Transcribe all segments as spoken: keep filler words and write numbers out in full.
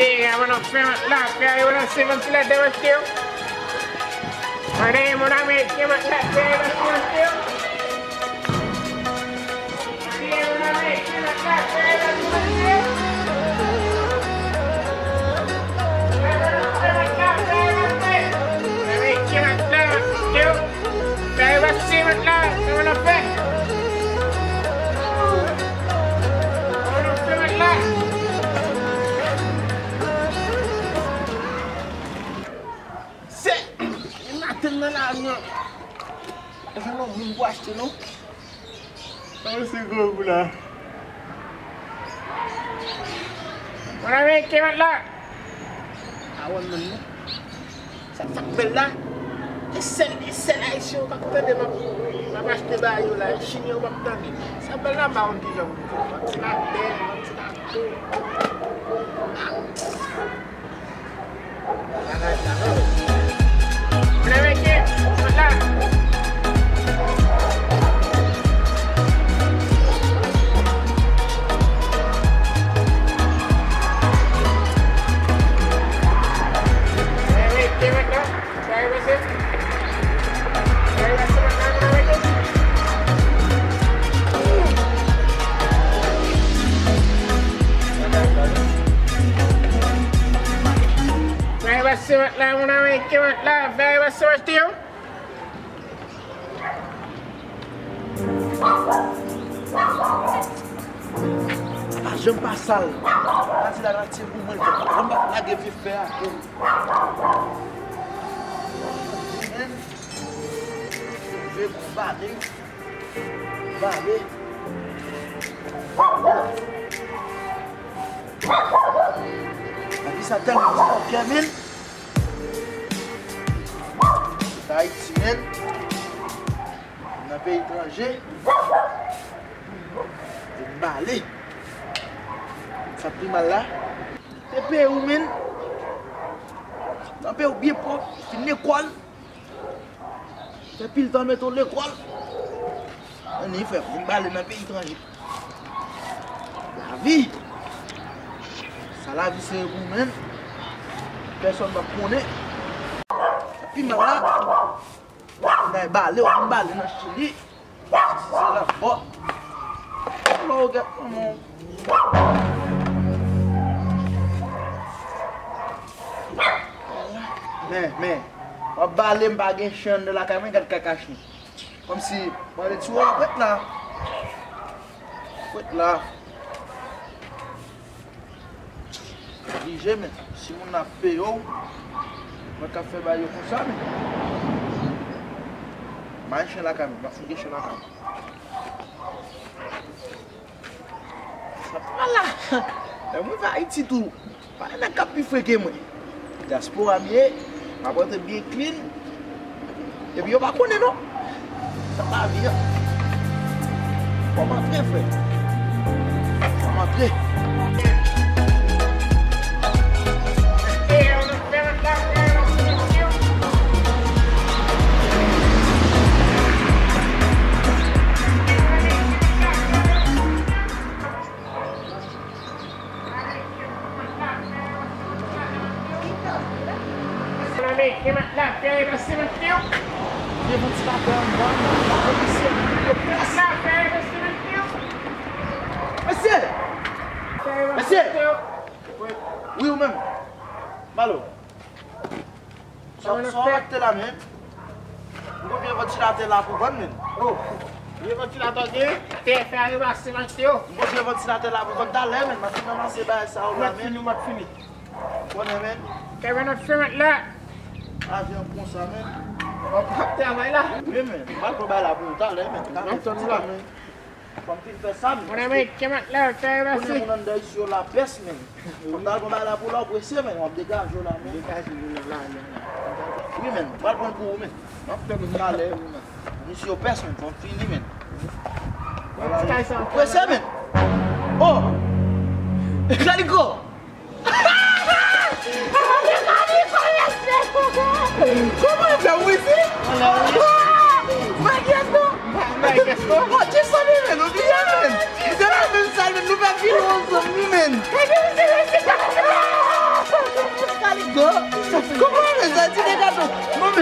Hey, I'm on a film like that, you wanna see my blood, they were still. My name, when I make him a black man, they were still. Se, e maten nan lari an. Pa jwenn yon moun pou achte non. Sa se grangou la. Mon ami, ki met la? A wè menm non. Sa, sa k bèl la? E sèl, e sèl Ayisyen yo k ap tande m ap, m ap achte ba yo la. Chinyen yo p ap tande. Sa bèl la, m pa konn kijan pou m di. Yon ti labèl, yon ti lato. Fè yon pase mat la, mon ami, ki mat la, fè yon pase mat yo. Pa janm pa sal. Pati la, la tye pou mwen. Janm pa lage vye fè a. Vye bale. Bale. Lavi sa tèlman fòkè, men. Sa Ayiti, men. Nan peyi etranje. Vin bale. Sa pi mal la. Te peye w, men. Nan peye w byen pwòp, fin lekòl. Fè pil tan mete w lekòl. Ann, frè, vin bale nan peyi etranje. Lavi. Sa lavi se pou mwen. Pèsonn p ap konnen. Pi mal la. Nan bale, w vin bale nan Chili. Se la bò. Bon, ou gen, men, men, w ap bale, m pa gen chen anndan lakay mwen, gad kaka chen. Kòmsi, mwen, ti wè, w ap ret la. W ap ret la. Oblije, men. Si moun nan ap peye w, mwen k ap fè bagay yo konsa, men. M pa gen chen lakay mwen, m pa fin gen chen lakay mwen. Sa pa la. Lè mwen rive Ayiti tou, pa gen nèg k ap pi fre ke mwen. Dyaspora m ye, m ap rantre byen clean. Epi yo pa konnen non. Sa pa vi an. Fò m antre, frè. Fò m antre. Mesye! Mesye! Mesye! Wi, ou menm. Malo. Sa w achte la, men? M gon vye vantilatè la pou vann, men. Oh, vye vantilatè w gen? Fè, fè a ranmase m achte yo. M gon vye vantilatè la pou vann talè, men. M ap fin ranmase bagay sa yo la, men. M ap fini, m ap fini. Konnen, men. Kevin ap fè met la. Avyon konsa, men. W ap, w ap travay la. Wi, men. M pral pran bagay la pou ou talè, men. N ap tann ou la, men. Fò m fin fè sa, men. Mon ami, ki met la, fè ranmase. Konnen moun anndan isi yo lapès, men. Fò m t al pran bagay la pou la, ou prese, men, w ap degaje w la, men. Degaje nou nan la, men. Wi, men, m pral pran pou ou, men. M ap tann ou talè. Misye yo pès, men, fò m fini, men. Ou prese, men. Oh! Kaliko! Kòman w fè, ou resi? Maryas non! Maryas non! Bon, desann, men, ou bliye, men. Se la menm sa, men, nou pa vin ansanm, wi, men.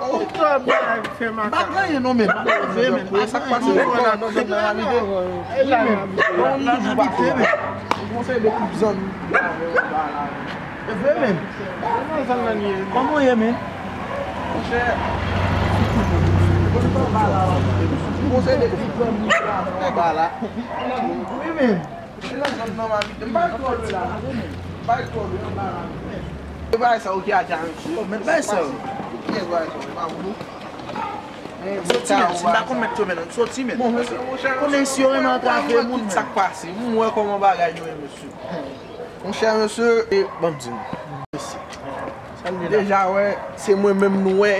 Ou twò byen fè makak. M pa gen anyen non, men. Vre, men. Sa k pase? Ou konn nan zòn nan abite? Wi, men. Bon, nou toujou pase la. Ou konseye de koup zòn. E vre, men. Nan zòn nan ye. Kòman w ye, men? Monchè. Ou konseye de koup zòn. Ba la. Wi, men. Se nan zòn nan m abite. M pa twò lwen la. M pa twò lwen anba la. E bagay sa yo ki atè a, mesye. Yo, men bagay sa yo. Ki kiyès bagay sa yo? E pa pou nou. Soti, men. Si m pa konn mèt yo, men, soti, men. Bon, mesye, monchè, konnen si yo renmen antrave moun, men. Sa k pase? M wè kòman bagay yo ye, mesye. Monchè, mesye, e, ban m di nou. Mesye. Deja, wè, se mwen menm nou wè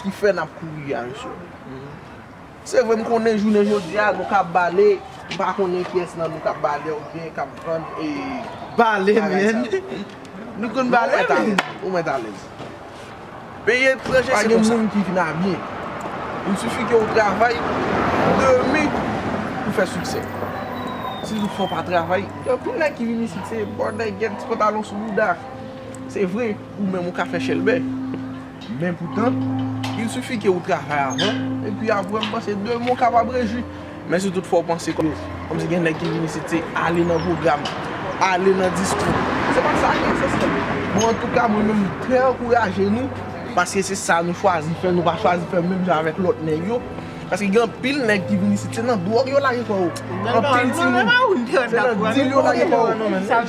ki fè n ap kouri a, mesye. Se vre, m konnen jounen jodi a, nou ka bale, m pa konnen kiyès nan nou k ap bale oubyen k ap vann, e, bale, bagay sa yo. Nou konn bale, men. Ou mèt alèz. Peyi etranje, se konsa. Pa gen moun ki vin a byen. Il suffit que ou travay de mi pou fè siksè. Si tout fò pa travay, gen anpil nèg ki vin isit, se bòdè, gen ti pantalon sou bouda. Se vre, ou menm ou ka fè chèlbè. Men poutan, il suffit que ou travay avan, epi apre, m panse demen ou kapab rejwi. Men si tout fwa w panse kòm, kòmsi gen nèg ki vin isit, se ale nan pwogram, ale nan diskou. Se pa sa ki esansyèl. Bon, antouka, mwen menm, m trè ankouraje nou, paske se sa nou chwazi fè, nou pa chwazi fè menm jan avèk lòt nèg yo. Paske gen anpil nèg ki vin isit, se nan dwòg yo lage kò yo. Anpil timoun, se nan dil yo lage kò yo.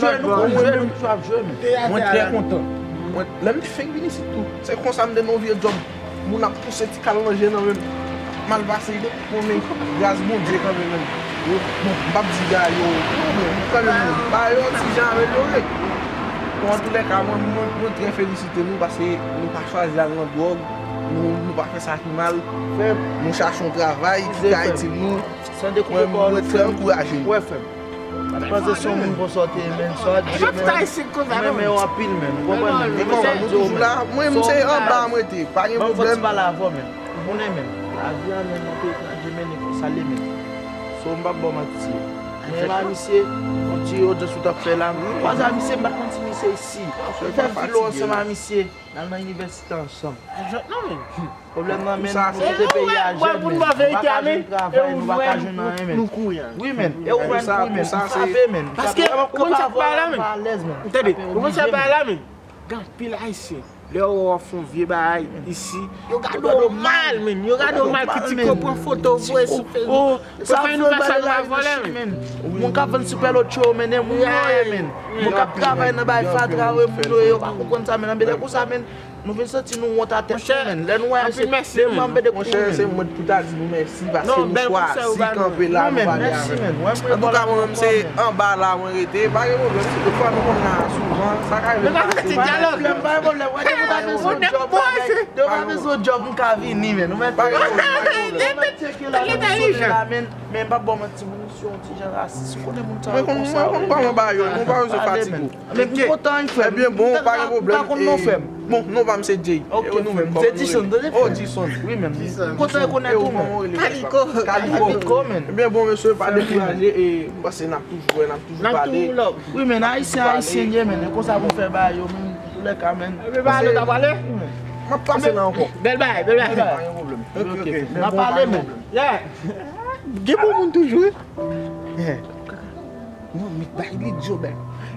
Jèn, ou konprann, mwen trè kontan. Mwen, lè m te fenk vin isit tou, se konsa m te nan yon vye djòb. Moun ap pouse ti kal nan je nan men m. M al pase, bon, men gras Bondye kanmenm, men. Bon, m p ap di bagay yo, bon, kanmenm, men bagay yo ti jan amelyore. Bon, antoulèka, mwen, mwen, mwen trè felisite nou paske nou pa chwazi al nan dwòg, nou, nou pa fè sa ki mal. Nou chache yon travay ki ka itil nou. Mwen, mwen trè ankouraje nou. Panse se yon moun konsa w te ye, men, sa w ap di, men, mwen renmen w anpil, men, ou konprann, men, men sa w ap di yo, men, se yon moun, men, ban m fò ti pale avè w, men, ou konnen, men, lavi a, men, nan peyi etranje, men, li konsa l ye, men, so, m p ap ba w manti, mwen renmen a misye, yon ti odyans ou t ap fè la, m kwaze a misye, m pa t konn si misye isi, m fè filo ansanm a misye, n al nan inivèsite ansanm. Pwoblèm nan, men, nou kite peyi a jèn, men, nou pa ka jwenn travay, nou pa ka jwenn anyen, men. Wi, men, e ou menm, wi, men, m frape, men. Paske, ou konn sa k pa la, men. Tande, ou konn sa k pa la, men. Gen anpil Ayisyen, lè yo wè w ap fè yon vye bagay isi, yo gade w mal, men. Yo gade w mal, kritike w, pran foto, voye sou Facebook. Pafwa nou pa salye w a vòlè, men. Moun k ap vann sipèlotcho yo, men, e moun yo ye, men. Moun k ap travay nan bay fatra yo, e moun yo ye, yo pa konprann sa, men, anben lè konsa, men. Nou vin santi nou wont atè nou, men. Lè nou wè se demen anben de kouri, men. Monchè, se mwen ki pou ta di nou mèsi paske nou chwazi kanpe la, nou pale avè nou. Antouka, mwen menm, se anba la mwen rete. Pa gen pwoblèm, si tout fwa nou konn la souvan, sa ka rive nou pase. Pa gen pwoblèm, pa gen pwoblèm. Wè, depi w ta bezwen yon djòb, depi w ta bezwen yon djòb, m ka vini, men. Ou mèt, ou mèt tcheke la nan soleya, men. Men m p ap ba w manti, moun isi yon ti jan rasis. Ou konnen moun sa yo konsa. Mwen konn, mwen konn kòman bagay yo, mwen pa bezwen fatige w. Men m kontan wi, frè m. Ebyen, bon, pa gen pwoblèm. M pa konn non, frè m. Bon, non pa m se Jay. Ok, frè m. Se Dison, tande, frè m. Oh, Dison. Wi, men. M kontan rekonèt ou, men. Kaliko. Kaliko, men. Ebyen, bon, mesye, pa dekouraje, e m panse n ap toujou wè, n ap toujou pale. Wi, men, Ayisyen, Ayisyen ye, men. E konsa pou fè bagay yo, men. Toulèka, men. Ebyen, pale, ta pale? M ap pase la ankò. Bèl bagay, bèl bagay. Pa gen pwoblèm. Ok, ok. N ap pale, men. Yeah. Gen bon moun toujou, wi. Non, men bay li djòb la.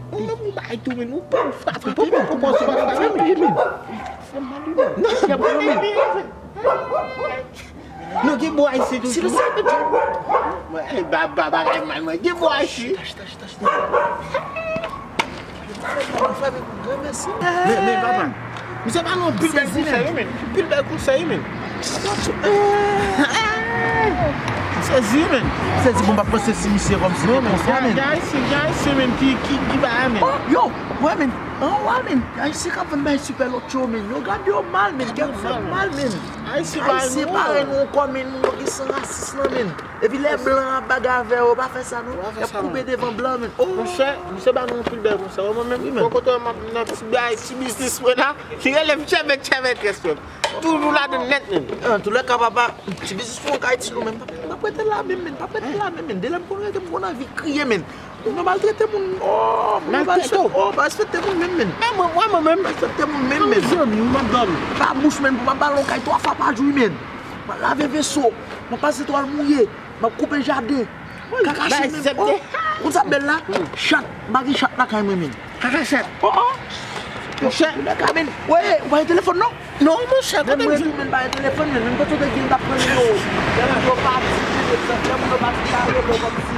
Ou menm ou bay tou, men ou pa ou frape, ou pa ou konprann, ou pa frape, men. Fè mal, wi, men. Non, fè mal, men. Non, gen bò Ayisyen toujou. Silans, silans. Mwen, eh, ba, ba, bagay mal, mwen. Gen bò Ayisyen. Chita, chita, chita, chita. Fè m, fè m, granmèsi. Men, men, papa. Misye ba nou anpil bèl konsèy, wi, men. Anpil bèl konsèy, wi, men. Sezi, men. Sezi, bon, m ap panse si misye kòmsi te konsa, men. Gen Ayisyen, gen Ayisyen, men, ki, ki, ki ba, men. Oh, yo, wè, men. Anwa, men. Ayisyen k ap vann bay sipèlotcho, men. Yo gade yo mal, men. Kè yo fè mal, men. Ayisyen parèy nou ankò, men. Yo gen san rasis lan, men. Epi lè blan ap bagay avè yo, pa fè sa, non. Y ap koube devan blan, men. Oh! Monchè, misye ba nou anpil bèl konsèy. Wè, mwen menm, bon, kote m ap nan ti bay, ti biznis mwen la. Ki rele m chèvè, chèvè très mwen. Toujou ladan nèt, men. Antoulèka, papa, ti biznis mwen ka itil ou, men m p ap rete la menm, men. M p ap rete la menm, men. De lè m konn rete, m konn anvi kriye, men. Moun yo maltrete moun. Oh, moun yo maltrete. Oh, pa respekte moun menm, men. Men mwen, Mwen menm. Aksepte moun menm, menm. Zanmi, m ap dòmi. Pa bouch menm, pou m ap bale yon kay twa fwa pa jou, menm. M ap lave veso, m ap pase twal mouye, m ap koupe jaden. Kakache menm. Oh, ou sa bèl la? Chat, m pa gen chat lakay mwen, menm. Kaka chat. Oh, oh. Monchè. Ou pa gen telefòn, non? Non, monchè, kote m jwenn? Mwen pa gen telefòn, menm. Menm kote w te gen, m t ap pran nimewo w. Lè moun yo pati, lè moun yo pati, ta rele w kòmsi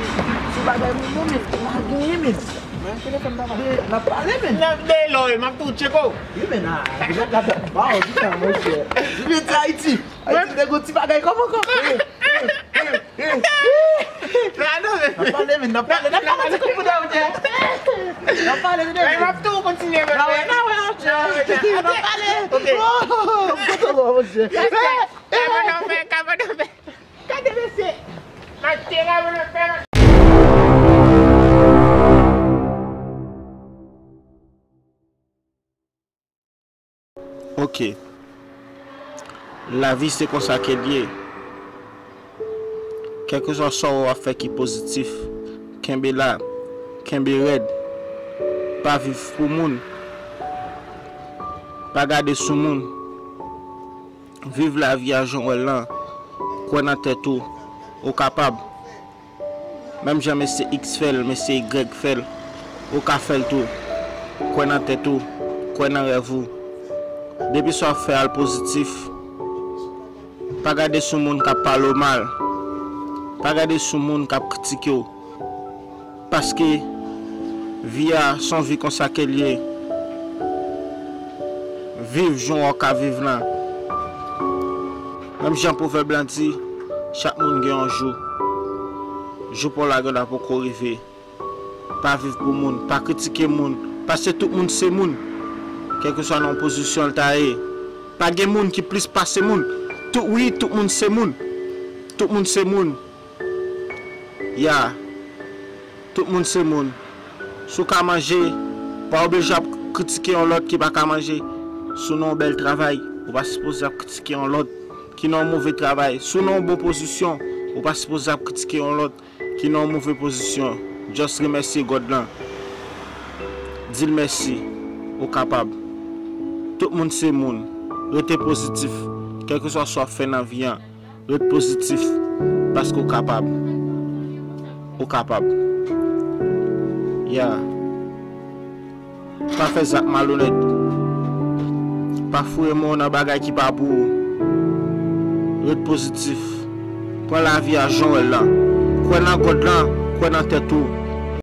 sou bagay moun, non, menm. M pa genyen, menm. Mwen telefòn pa pale. N ap pale, men. N ap de lò, e m ap tou tcheko. Wi, men a, deja gade ba w di sa, monchè. Jimmy di Ayiti. Ayiti te gon ti bagay kòman kò. N ap pale, men, n ap pale, n ap pale ti kout pou dèyè, monchè. N ap pale, men. Ay, m ap tou kontinye, men. N a wè, n a wè, monchè. N ap pale. Ok. Oh, kote w, monchè? Kabadofè, kabadofè. Gade mesye. Mache la, mwen fè. Ok. Lavi se konsa ke l ye. Kèlkeswa sa w ap fè ki pozitif, kenbe la, kenbe rèd. Pa viv pou moun. Pa gade sou moun. Viv lavi a jan w wè l lan. Kwè nan tèt ou. Ou kapab. Menm jan mesye X fè l, mesye Y fè l, ou ka fè l tou. Kwè nan tèt ou, kwè nan rèv ou. Depi sa w ap fè a l pozitif, pa gade sou moun k ap pale w mal. Pa gade sou moun k ap kritike w. Paske vi a se yon vi konsa ke l ye. Viv jan w ka viv lan. Menm jan pwovèb lan di, chak moun gen yon jou. Jou pa w la genlè poko rive. Pa viv pou moun, pa kritike moun, paske tout moun se moun. Kèlkeswa nan yon pozisyon l ta ye. Pa gen moun ki plis pase moun. Tout, wi, tout moun se moun. Tout moun se moun. Ya. Tout moun se moun. Si w ka manje, pa oblije ap kritike yon lòt ki pa ka manje. Si w nan yon bèl travay, ou pa sipoze ap kritike yon lòt ki nan yon move travay. Si w nan yon bon pozisyon, ou pa sipoze ap kritike yon lòt ki nan yon move pozisyon. Just remèsye God lan. Di l mèsi. Ou kapab. Tout moun se moun. Rete pozitif. Kèlkeswa sa w ap fè nan vi an. Ret pozitif, paske w kapab. Ou kapab. Ya. Pa fè zak malonèt. Pa foure men w nan bagay ki pa pou ou. Ret pozitif. Pran lavi a jan w wè l lan. Kwè nan God lan, kwè nan tèt ou.